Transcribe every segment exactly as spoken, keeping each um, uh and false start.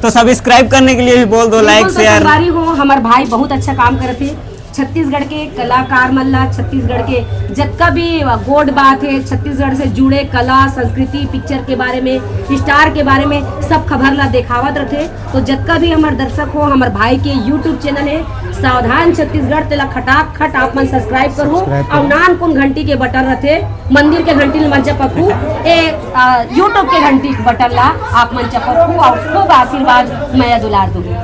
तो सब्सक्राइब करने के लिए भी बोल दो, लाइक, बिल्कुल, तो शेयर। संगवारी हो, हमर भाई बहुत अच्छा काम करत हे। छत्तीसगढ़ के कलाकार मन ला, छत्तीसगढ़ के जतका भी गोठ बात हे, छत्तीसगढ़ से जुड़े कला, संस्कृति, पिक्चर के बारे में, स्टार के बारे में सब खबर ला देखावत रथे। तो जतका भी हमर दर्शक हो, हमर भाई के YouTube चैनल हे सावधान छत्तीसगढ़, तेला खटाखट आप मन सब्सक्राइब करहू। सब्सक्राइब और नान कोन घंटी के बटन रथे, मंदिर के घंटी ल मत चपकू, ए आ, YouTube के घंटी के बटन ला आप मन चपकू और खूब आशीर्वाद, मया दुलार दूंगी।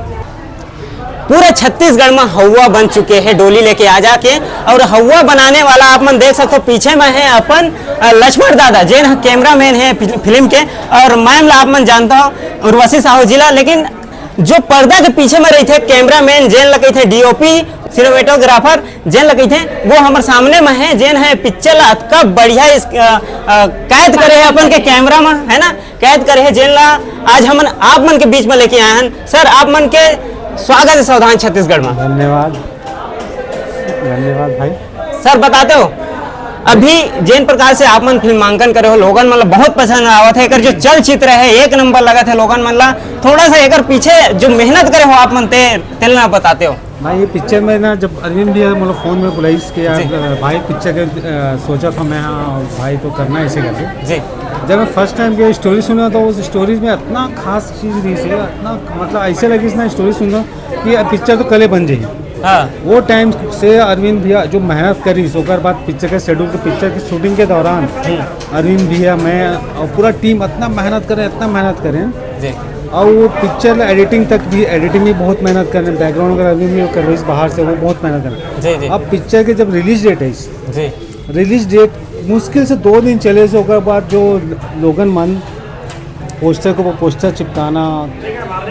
पूरा छत्तीसगढ़ में हौवा बन चुके हैं डोली लेके आ जाके। और हौवा बनाने वाला आप मन देख सकते हो, पीछे में है अपन अ, लक्ष्मण दादा, जेन कैमरामैन है फिल- फिल्म के, और मैम ला आप मन जानता हो, उर्वशी साहू जी ला। लेकिन जो पर्दा के पीछे में रही थे कैमरामैन, जेन ला कही थे डीओपी, सिनेमेटोग्राफर, जेन ला कही थे, वो हमर सामने में है, जेन है पिक्चर ला अतका बढ़िया इस, अ, अ, कैद करे है अपन के कैमरा में, है ना, कैद करे है, जेन ला आज हमन आप मन के बीच में लेके आए हैं। सर, आप मन के स्वागत है सावधान छत्तीसगढ़ में। धन्यवाद, धन्यवाद भाई। सर, बताते हो, अभी जेन प्रकार से आप मन फिल्मांकन करे हो, लोगन मन ला बहुत पसंद आवत है, एकर जो चलचित्र है एक नंबर लगत है लोगन मन ला। थोड़ा सा एकर पीछे जो मेहनत करे हो आप मन ते, तेल ना बताते हो। भाई, ये पिक्चर में ना, जब अरविंद भैया मतलब फ़ोन में बुलाइस कि यार जी। अ, भाई पिक्चर के अ, सोचा था मैं, हाँ भाई तो करना है इसे करके। जी। जब मैं फर्स्ट टाइम ये स्टोरी सुना तो उस स्टोरीज में इतना खास चीज़ रही से, इतना मतलब ऐसे लगी इसने स्टोरी सुनना कि अब पिक्चर तो कले बन जाएगी। हाँ। वो टाइम से अरविंद भैया जो मेहनत करी, ओकर बाद पिक्चर के शेड्यूल के, पिक्चर की शूटिंग के दौरान अरविंद भैया, मैं और पूरा टीम इतना मेहनत करें, इतना मेहनत करें। जी। और वो पिक्चर एडिटिंग तक भी, एडिटिंग भी बहुत मेहनत करें, बैकग्राउंड वगैरह अरविंद भी कर रही बाहर से, वो बहुत मेहनत करें। जी, जी। अब पिक्चर के जब रिलीज डेट है इस, जी। रिलीज डेट मुश्किल से दो दिन चले से, ओकर बाद जो लोगन मन पोस्टर को पोस्टर चिपकाना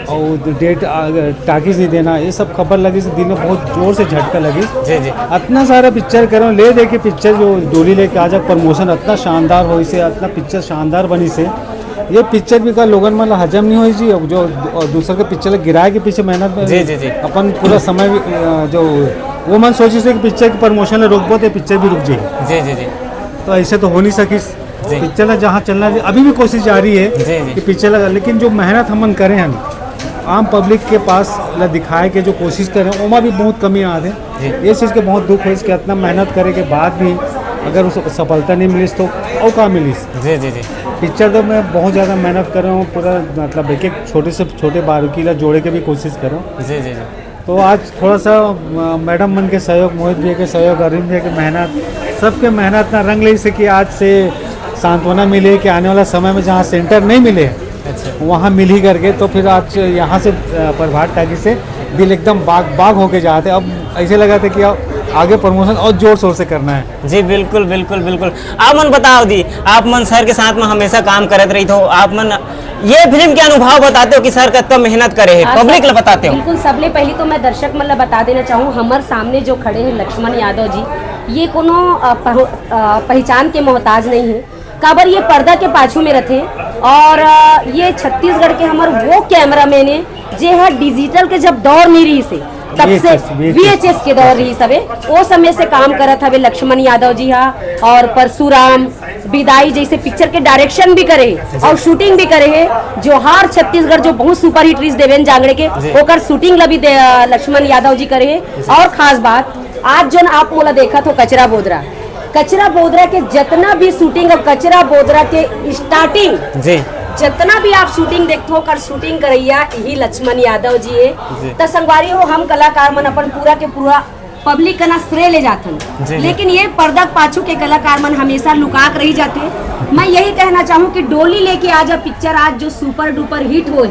और डेट आ, टाकीज नहीं देना, ये सब खबर लगी से दिल में बहुत जोर से झटका लगी। जी, जी। इतना सारा पिक्चर करो, ले दे के पिक्चर जो डोली लेके आ जा, प्रमोशन इतना शानदार होई से, इतना पिक्चर शानदार बनी से, ये पिक्चर भी का लोगन मन ला हजम नहीं होई जी। अब जो और दूसर के पिक्चर ला गिराए के पीछे मेहनत में जी, जी, जी। अपन पूरा समय भी, अ, जो वो मन सोची से कि पिक्चर की प्रमोशन ला रोकबो तो पिक्चर भी रुक जाएगी। जी, जी, जी। तो ऐसे तो हो नहीं सकिस। जी। पिक्चर ला जहाँ चलना है, अभी भी कोशिश जारी है जी, जी। कि पिक्चर ला, लेकिन जो मेहनत हमन करे हैं, आम पब्लिक के पास ला दिखाए के जो कोशिश करे, ओमा भी बहुत कमी आते जी। हैं। ये चीज़ के बहुत दुख है कि इतना मेहनत करे के बाद भी अगर उस सफलता नहीं मिलिस तो और का मिलिस। जी, जी, जी। पिक्चर तो मैं बहुत ज़्यादा मेहनत कर रहा हूँ, पूरा मतलब एक एक छोटे से छोटे बारीकी ला जोड़े के भी कोशिश कर रहा हूँ। जी, जी, जी। तो आज थोड़ा सा अ, मैडम मन के सहयोग, मोहित भैया के सहयोग, अरविंद भैया के मेहनत, सबके मेहनत ना रंग ले से कि आज से सांत्वना मिले कि आने वाला समय में जहाँ सेंटर नहीं मिले, अच्छा। वहाँ मिल ही करके। तो फिर आज यहाँ से अ, प्रभात टाकी से दिल एकदम बाग बाग होके जाते। अब ऐसे लगा था कि अब आगे प्रमोशन और जोर शोर से करना है। जी, बिल्कुल, बिल्कुल, बिल्कुल। आप मन बताओ दी, आप मन सर के साथ में हमेशा काम करत रही हो, आप मन ये फिल्म के अनुभव बताते हो कि सर कतका मेहनत करे है, हाँ, पब्लिक सर, ला बताते हो। बिल्कुल, सबले पहली तो मैं दर्शक मन ला बता देना चाहूँ, हमर सामने जो खड़े हैं लक्ष्मण यादव जी, ये कोनो अ, पह, अ, पहचान के मोहताज नहीं है। काबर ये पर्दा के पाछू में रथे और अ, ये छत्तीसगढ़ के हमर वो कैमरामैन है जे ह डिजिटल के जब दौर नहीं रही से, तब से VHS, VHS। वीएचएस के दौर रही हवे, ओ समय से काम करत हवे लक्ष्मण यादव जी हा। और परशुराम, बिदाई जैसे पिक्चर के डायरेक्शन भी करे है और शूटिंग भी करे है। जोहार छत्तीसगढ़ जो बहुत सुपरहिट रही देवेंद्र जांगड़े के, जी। ओकर शूटिंग ला भी दे- लक्ष्मण यादव जी करे है। और खास बात, आज जोन आप मोला देखत हो कचरा बोदरा, कचरा बोदरा के जितना भी शूटिंग और कचरा बोदरा के स्टार्टिंग, जी। जितना भी आप शूटिंग देखते हो, ओकर शूटिंग करैया यही लक्ष्मण यादव जी है। जी। त संगवारी हो, हम कलाकार मन अपन पूरा के पूरा पब्लिक का ना श्रेय ले जाथन, जी, जी। लेकिन ये पर्दा पाछू के कलाकार मन हमेशा लुकाक रही जाते। मैं यही कहना चाहूँ कि डोली लेके आ जा पिक्चर आज जो सुपर डुपर हिट हो है,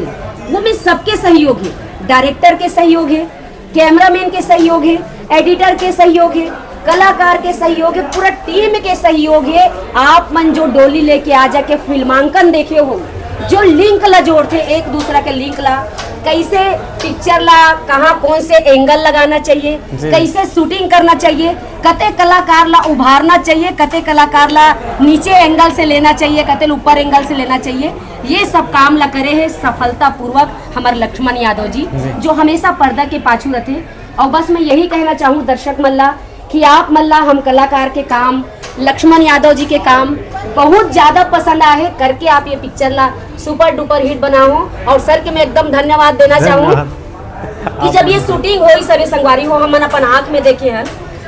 वो में सबके सहयोग है, डायरेक्टर के सहयोग है, कैमरामैन के सहयोग है, एडिटर के सहयोग है, कलाकार के सहयोग है, पूरा टीम के सहयोग है। आप मन जो डोली लेके आ जाके फिल्मांकन देखे हो, जो लिंक ला जोड़थे एक दूसरा के लिंक ला, कैसे पिक्चर ला कहाँ कौन से एंगल लगाना चाहिए, जी। कैसे शूटिंग करना चाहिए, कते कलाकार ला उभारना चाहिए, कते कलाकार ला नीचे एंगल से लेना चाहिए, कते ऊपर एंगल से लेना चाहिए, ये सब काम ला करे है सफलतापूर्वक हमर लक्ष्मण यादव जी, जी। जो हमेशा पर्दा के पाछू रहते। और बस मैं यही कहना चाहूँ दर्शक मन ला कि आप मन ला हम कलाकार के काम, लक्ष्मण यादव जी के काम बहुत ज्यादा पसंद आए हे, करके आप ये पिक्चर ला सुपर डुपर हिट बनाओ। और सर के मैं एकदम धन्यवाद देना चाहूँ कि जब ये शूटिंग होइस, सभी संगवारी हो, हमन अपन आंख में देखे हन,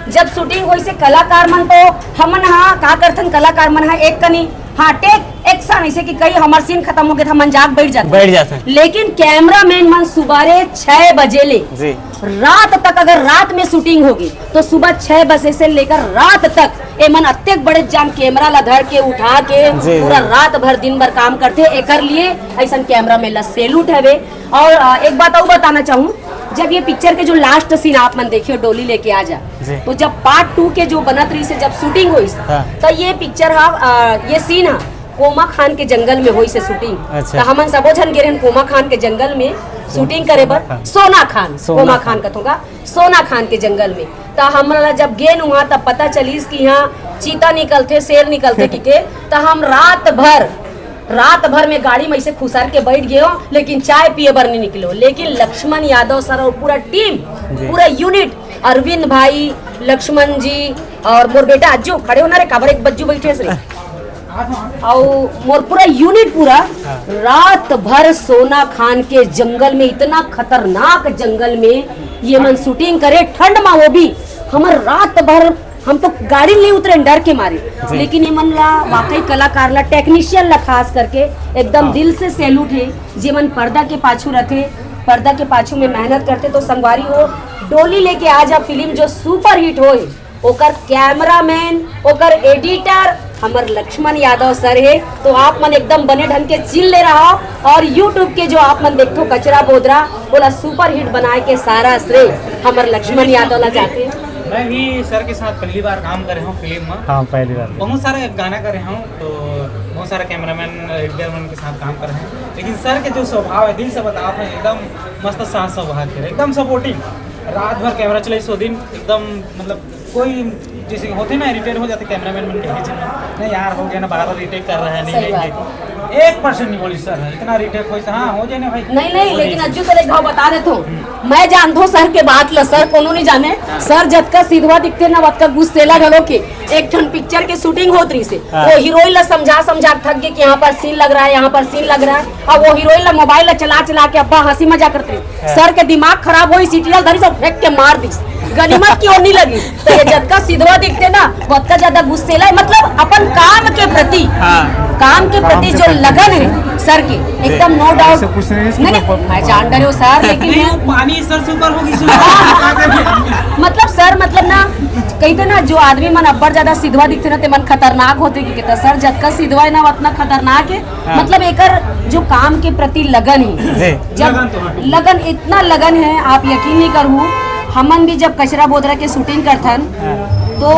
जब शूटिंग होइस हे, कलाकार मन तो हमन हा का करथन, कलाकार मन हा एक कनी, हाँ, टेक एक्शन, ऐसे कि कहीं हमार सीन खत्म हो गया था, मन जाग बैठ जाते। बैठ जाते हैं। लेकिन कैमरामैन मन सुबह रे छह बजे ले जी। रात तक, अगर रात में शूटिंग होगी तो सुबह छह बजे से लेकर रात तक एमन अतेक बड़े जान कैमरा ला धर के उठा के जी, जी। पूरा रात भर दिन भर काम करथे। एकर लिए ऐसन कैमरामैन ला सैल्यूट हवे। और अ, एक बात और बताना चाहूँ, जब ये पिक्चर के जो लास्ट सीन आप मन देखियो, डोली लेके आ जा, जी। तो जब पार्ट टू के जो बनत रहिस हे, जब शूटिंग होइस, हाँ। तो ये पिक्चर हा, अ, ये सीन हा कोमा खान के जंगल में होइस हे शूटिंग। अच्छा। तो हमन सबो झन गे रहन कोमा खान के जंगल में शूटिंग करे बर। हाँ। सोना खान, सोना कोमा खान। खान कथों का, सोना खान के जंगल में। तो हमन ला जब गेन हुआ, तब पता चलिस कि यहाँ चीता निकलथे, शेर निकलथे कि के। तो हम रात भर, रात भर में गाड़ी में ऐसे खुसर के बैठ गए हो, लेकिन चाय पिए बर नहीं निकलो। लेकिन लक्ष्मण यादव सर और पूरा टीम, जी। पूरा यूनिट, अरविंद भाई, लक्ष्मण जी और मोर बेटा अज्जू, खड़े होना रे, काबर एक बज्जू बैठे से, और मोर पूरा यूनिट पूरा हाँ। रात भर सोना खान के जंगल में, इतना खतरनाक जंगल में ये मन शूटिंग करे, ठंड में, वो भी हमर रात भर हम तो गाड़ी नहीं उतरे डर के मारे। जी। लेकिन ये मन ला, वाकई कलाकार ला, टेक्नीशियन ला खास करके एकदम हाँ। दिल से सैल्यूट है, जे मन पर्दा के पाछू रहते, पर्दा के पाछू में मेहनत करते। तो संगवारी हो, डोली लेके आ जा फिल्म जो सुपरहिट होए, ओकर कैमरामैन, ओकर एडिटर हमर लक्ष्मण यादव सर हे। तो आप मन एकदम बने ढंग के चिल ले रहा, और YouTube के जो आप मन देखथो कचरा बोदरा, ओला सुपरहिट बनाए के सारा श्रेय हमर लक्ष्मण यादव ला जाथे। मैं भी सर के साथ पहली बार काम करे हूँ फिल्म में। हाँ, पहली बार। बहुत सारे गाना करे हूँ, तो बहुत सारे कैमरामैन, एडिटर मन के साथ काम करे हूँ, लेकिन सर के जो स्वभाव है, दिल से बतावत हूँ, एकदम मस्त शांत स्वभाव के, एकदम सपोर्टिंग। रात भर कैमरा चलाई, सो दिन एकदम, मतलब, कोई जैसे होते ना, इरिटेट हो जाते कैमरामैन मन के बीच में, "नहीं यार, हो गया ना, बार बार रिटेक कर रहा है, नहीं सही लेंगे।" बात। एक परसेंट नहीं बोली सर, इतना रिटेक हो, हाँ, हो जाए ना भाई। नहीं, नहीं, लेकिन अज्जू सर एक घाव बता देथों, मैं जानथों सर के बात ला, सर कोनो नहीं जाने। सर जतका सिधवा दिखथे ना, वतका गुस्सेला घलो के। एक ठन पिक्चर के शूटिंग होत रहिस हे, हाँ। वो हीरोइन ला समझा समझा के थक गए कि यहाँ पर सीन लग रहा है, यहाँ पर सीन लग रहा है। अब वो हीरोइन ला मोबाइल ला चला चला के अब्बा हंसी मजाक करत रहिस। हाँ। सर के दिमाग खराब होइस, सीटी ला धरिस और फेंक के मार दिस। गनीमत कि वो नहीं लगी। तो ये जतका सिधवा दिखथे ना, वतका ज्यादा गुस्सेला है, मतलब अपन काम के प्रति, हाँ। काम के प्रति जो लगन है सर की, एकदम नो डाउट। ऐसे कुछ नहीं है, इसकी नहीं, कोई नहीं, मैं जान डरे हूँ सर, लेकिन नहीं, मैं वो पानी सर से ऊपर होगी, सर। मतलब सर, मतलब ना, कहिथे ना, जो आदमी मन अब्बड़ ज्यादा सिधवा दिखथे ना, ते मन खतरनाक होथे, कि कहता सर जतका सिधवा है ना, वतना खतरनाक है। हाँ। मतलब एकर जो काम के प्रति लगन है, जी। जब लगन तो हाँ। लगन, इतना लगन है, आप यकीन नहीं करहू। हमन भी जब कचरा बोदरा के शूटिंग करथन, हाँ। तो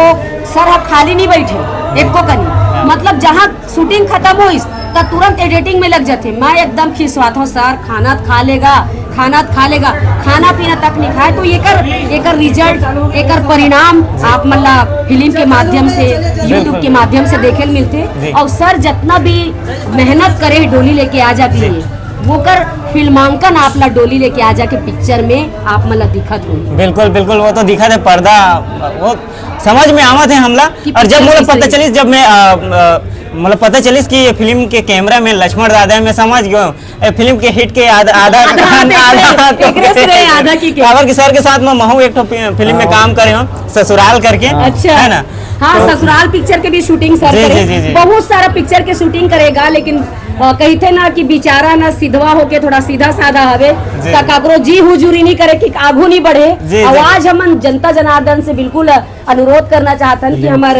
सर ह खाली नहीं बैठे एको कनी, हाँ। मतलब जहाँ शूटिंग खत्म होइस, त तुरंत एडिटिंग में लग जाथे। मैं एकदम खिसवात हूँ, "सर, खाना त खा लेगा, खाना त खा लेगा, खाना पीना तक नहीं खाए।" तो एकर, एकर रिजल्ट, एकर परिणाम आप मन ला फिल्म के माध्यम से, YouTube के माध्यम से देखे ल मिलथे। जी। और सर जितना भी मेहनत करे डोली लेके आ जाती है, वोकर फिल्मांकन आप ला डोली लेके आ जाके पिक्चर में आप मन ला दिखत होही। बिल्कुल, बिल्कुल, वो तो दिखत है, पर्दा वो समझ में आवत है हमला। कि और जब पिक्चर मोला कैसे पता है? चलिस, जब मैं, अ, अ, मतलब पता चलिस कि ये फिल्म के कैमरा में लक्ष्मण दादा है, मैं समझ गयो, ए फिल्म के हिट के आधा, आधा, आधा हाथ आधा, एकरे, आधा हाथ एकरे से रहे, आधा की के। काबर कि सर के साथ मैं महू एक ठो फि-, फिल्म में हाँ। काम करे हूँ, ससुराल करके, अच्छा। है ना? हाँ, तो ससुराल पिक्चर के भी शूटिंग सर जी, करे। जी, जी, जी। बहुत सारा पिक्चर के शूटिंग करेगा, लेकिन, अ, कहिथे ना कि बेचारा ना सिधवा होके थोड़ा सीधा साधा हवे, जी। त काकरो जी हुजूरी नहीं करे कि आगू नहीं बढ़े। जी, जी। आवाज हमन जनता जनार्दन से बिल्कुल, अ, अनुरोध करना चाहथन कि हमर,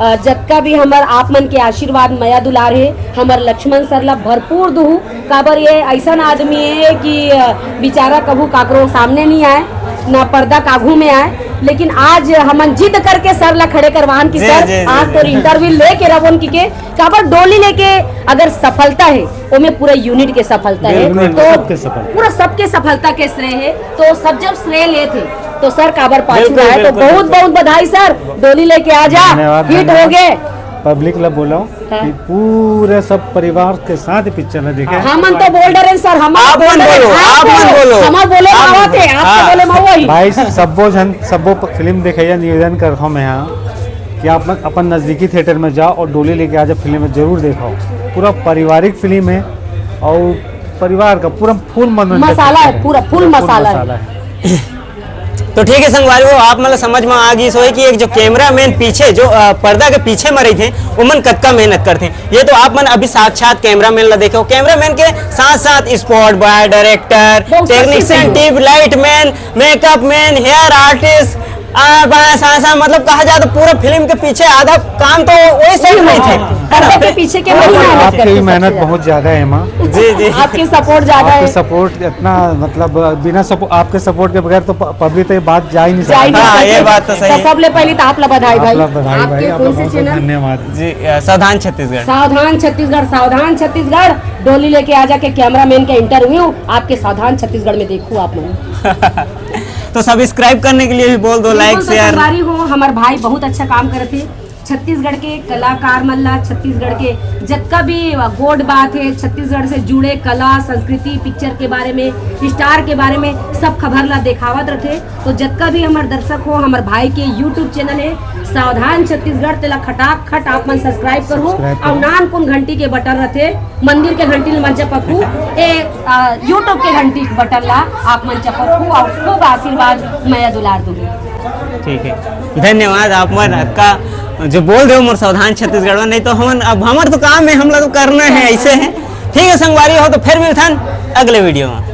अ, जतका भी हमर आप मन के आशीर्वाद, मया दुलार हे, हमर लक्ष्मण सर ला भरपूर दुहू, काबर ये ऐसन आदमी हे कि, अ, बेचारा कभू काकरो सामने नहीं आए, ना पर्दा काघू में आए, लेकिन आज हमन जिद करके सर ला खड़े करवान कि जी, सर, जी, जी, आज जी। तोर इंटरव्यू लेके रहोन कि के, काबर डोली लेके अगर सफलता है, ओमे पूरा यूनिट के सफलता है, बिल्कुल, तो सबके सफलता। पूरा सबके सफलता के श्रेय है। तो सब जब श्रेय लेथे, तो सर काबर पाछू बिल्कुल, रहे। तो बिल्कुल, बहुत, बिल्कुल। बहुत बधाई सर, डोली लेके आ जा, धन्यवाद, हिट हो धन्यवाद। गए। पब्लिक ला बोलो हाँ। कि पूरे सब परिवार के साथ पिक्चर ला देखे। हाँ। हमन तो बोल डरे सर, हमन आप बोल मन डरे, बोलो, आप आप मन बोलो, बोलो। हमन बोले आप मावा बोलो। थे, आप तो हाँ। बोले मावा ही। भाई, सब्बो झन, सब्बो प-, फिल्म देखइया निवेदन करथों मैं, हाँ, कि आप अपन नज़दीकी थिएटर में जाओ और डोली लेके आजा फिल्म में जरूर देखो। पूरा पारिवारिक फिल्म है और परिवार का पूरा फुल मनोरंजन। मसाला है, पूरा फुल मसाला है। तो ठीक है संगवारी हो, आप मन ला समझ में आ गिस होही कि एक जो कैमरामैन पीछे जो अ, पर्दा के पीछे में रहिथे, ओमन कतका मेहनत करथे। ये तो आप मन अभी साक्षात कैमरामैन ला देखे हो, कैमरामैन के साथ साथ spot boy, director, technician, tube light man, makeup man, hair artist, आ, बा-, सा-, सा-, मतलब कहा जाए तो पूरा फिल्म के पीछे आधा काम तो वही साइड में थे, है ना? पर्दा के पीछे के वही मेहनत आपकी करते मेहनत सबसे बहुत ज्यादा है माँ। जी जी। आपके सपोर्ट ज्यादा आपके है। सपोर्ट इतना, मतलब बिना सपोर्ट, आपके सपोर्ट के बगैर तो प-, पब्लिक तो ये बात जा ही नहीं जा ही सकती। नहीं हाँ, ये सकती। बात तो सही तो है। सबले पहले तो आप ला बधाई भाई। आप ला बधाई भाई, आपके आपका कौन से बहुत बहुत चैनल? धन्यवाद। जी, अ, सावधान छत्तीसगढ़। सावधान छत्तीसगढ़, सावधान छत्तीसगढ़। डोली लेके आजा के कैमरामैन के इंटरव्यू आपके सावधान छत्तीसगढ़ में देखू आप लोग। तो सब्सक्राइब करने के लिए भी बोल दो, लाइक, बिल्कुल, तो शेयर। संगवारी हो, हमर भाई बहुत अच्छा काम करत हे। छत्तीसगढ़ के कलाकार मन ला, छत्तीसगढ़ के जतका भी गोठ बात हे, छत्तीसगढ़ से जुड़े कला, संस्कृति, पिक्चर के बारे में, स्टार के बारे में सब खबर ला देखावत रथे। तो जतका भी हमर दर्शक हो, हमर भाई के YouTube चैनल हे सावधान छत्तीसगढ़, तेला खटाखट आप मन सब्सक्राइब करहू। सब्सक्राइब और करहू। नानकुन घंटी के बटन रथे, मंदिर के घंटी ल मत चपकू, ए, आ, YouTube के घंटी के बटन ला आप मन चपकू और खूब आशीर्वाद, मया दुलार दूंगी। ठीक है, धन्यवाद आप मन का जो बोल दे मोर सावधान छत्तीसगढ़ में, नहीं तो हमन, अब हमर तो काम है, हमला तो करना है, ऐसे है। ठीक है संगवारी हो, तो फिर मिलथन अगले वीडियो में।